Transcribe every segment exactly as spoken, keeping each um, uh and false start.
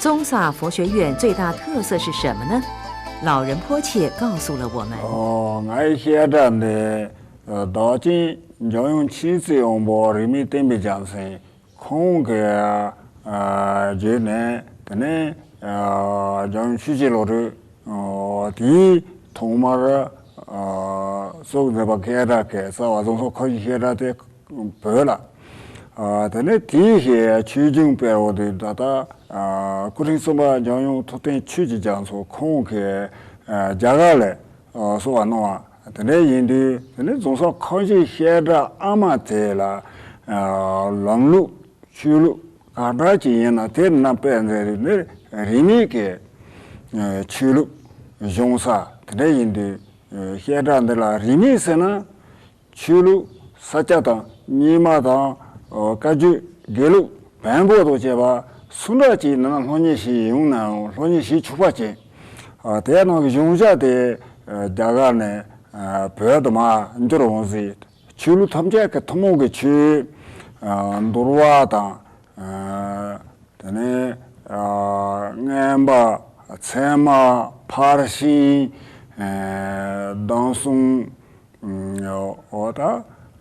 宗萨佛学院最大特色是什么呢？老人迫切告诉了我们。ཨོ། ང་ཡི་བཤད་གྲྭ་འདི་ཨ་བདག་ཅན་འཇམ་དབྱངས་མཁྱེན་བརྩེ་དབང་པོ་རིས་མེད་བསྟན་པའི་རྒྱལ་མཚན་ཁོང་གི་ཨ་བརྒྱུད་ནས། དེ་ནས་ཨ་འཇམ་དབྱངས་ཆོས་ཀྱི་བློ་གྲོས། ཨོ། དེའི་ཐོག་མར་ཨ་སོག་མཛད་པ་བཤད་གྲྭ་གི་རྩ་བ་རྫོང་སོག་ཁ་བཞི་བཤད་གྲྭ་དེ་བོད་ལ། ཨ་དེ་ནས་དེའི་ཆོས་འབྱུང་སྤེལ་བ་དེ་ད་ལྟ་ཨ་སྐུ་ཕྲེང་གསུམ་པ་འཇམ་དབྱངས་ཐུབ་བསྟན་ཆོས་ཀྱི་རྒྱ་མཚོ་ཁོང་གིས་ཨ་རྒྱ་གར་ལ་ཨ་གསོལ་བ་གནང་བ་དེ་འདྲ་ཡིན་དུས། དེ་ནས་རྫོང་སོག་ཁ་བཞི་བཤད་གྲྭ་ཨ་མ་དེ་ལ་ཨ་ལམ་ལུགས་ཆོས་ལུགས་ག་འདྲ་ཅིག་ཡིན་ན་དེ་རྣམ་པ་མཛད་རིགས་ནི་རིས་མེད་ཀྱི་ཨ་ཆོས་ལུགས་གཞུང་ས་དེ་འདྲ་ཡིན་དུས། ཨ་བཤད་གྲྭ་འདི་ལ་རིས་མེད་ཟེར་ན། ཆོས་ལུགས་ས་སྐྱ་དང་རྙིང་མ་དང་ཨ་བཀའ་བརྒྱུད་དགེ་ལུགས་བོན་པོ་དང་བཅས་པ་སུ་འདྲ་ཅིག་ཡིན་ན་སློབ་གཉེར་བྱེད་ཡོང་ནའང་སློབ་གཉེར་བྱེད་ཆོག་པ་བྱས། ཨ་དེ་ནང་གི་གཞུང་ཞབས་དེ་ཨ་རྒྱ་གར་ནས་ཨ་བོད་དུ་མར་འབྱོར་འོང་ཟིག་ཆོས་ལུགས་ཐམས་ཅད་ཀྱི་ཐུན་མོང་གི་ཆོས། ཨ་འདུལ་བ་དང་། ཨ་དེ་ནས་ཨ་རྔན་པ། ཚད་མ། ཕར་ཕྱིན། ཨ་གདམས་གསུམ། ཨ་འོ་ད་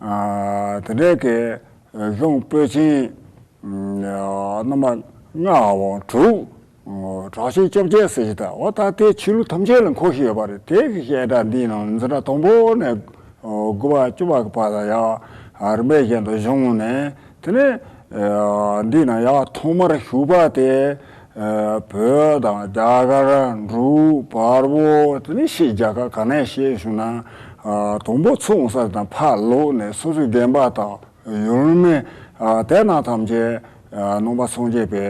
ཨ་དེ་འདྲའི་གི་གཞུང་པོད་ཆེན་ཨ་རྣམ་པ་ལྔ་བ་དྲུག་ཨ་དྲག་ཤོས་བཅོ་བརྒྱད་ཟེར་གྱི་ད། འོ་ད་དེ་ཆོས་ལུགས་ཐམས་ཅད་ལ་འཁོར་བཞིན་ཡོད་པ་རེད། དེ་གི་བཤད་གྲྭ་འདིའི་ནང་འཛིན་གྲྭ་དང་པོ་ནས་ཨ་དགུ་པ་བཅུ་པ་གི་བར་དུ་ཡང་ཨ་རིམ་པས་བཞིན་དུ་བྱུང་ནས། དེ་ནས་ཨ་འདི་ན་ཡང་ཐོག་མར་ཞུགས་པ་དེ་ཨ་བོད་དང་རྒྱ་གར་འབྲུག་བལ་པོ། དེ་ནས་ཕྱིས་རྒྱ་གར་ག་ནས་བཤད་བྱུང་ན། ཨ་དང་པོ་ཚུར་འོང་ས་དང་ཕར་ལོག་ནས་སོ་སོའི་དགོན་པ་དང་ཡུལ་མི་ཨ་དེ་རྣམས་ཐམས་ཅད་ཨ་ནང་པ་སངས་རྒྱས་པའི་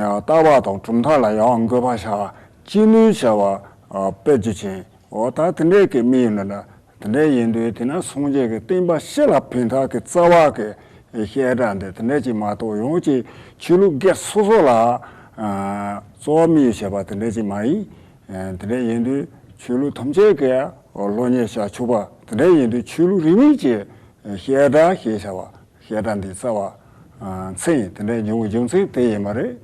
ཨ་ལྟ་བ་དང་གྲུབ་མཐའ་ལ་ཡང་འགོད་པ་བྱ་བ། ཅི་ནུས་བྱ་བ་ཨ་སྤེལ་རྒྱུ་ཅན། འོ་ད་དེ་འདྲའི་གི་དམིགས་ཡུལ་ནི་ན། དེ་འདྲ་ཡིན་དུས་དེ་ན་སངས་རྒྱས་ཀྱི་བསྟན་པ་སྤྱི་ལ་ཕན་ཐོགས་ཀྱི་རྩ་བ་གི་བཤད་གྲྭ་འདི་དེ་འདྲ་ཅིག་མ་གཏོགས། ཡང་ཅིག་ཆོས་ལུགས་སྒེར་སོ་སོ་ལ་ཨ་གཙོ་བོ་དམིགས་ཡུལ་བྱས་པ་དེ་འདྲ་ཅིག་མ་ཡིན། ཨ་དེ་འདྲ་ཡིན་དུས་ཆོས་ལུགས་ཐམས་ཅད་ཀྱི་སློབ་གཉེར་བྱ་ཆོག་པ་དེ་འདྲ་ཡིན་དུས། ཆོས་ལུགས་རིས་མེད་ཀྱི་བཤད་གྲྭ་ཞེས་བྱ་བ། བཤད་གྲྭ་འདིའི་རྩ་བ་ཨ་མཚན་དེ་འདྲ་འབྱུང་བའི་རྒྱུ་མཚན་དེ་ཡིན་པ་རེད།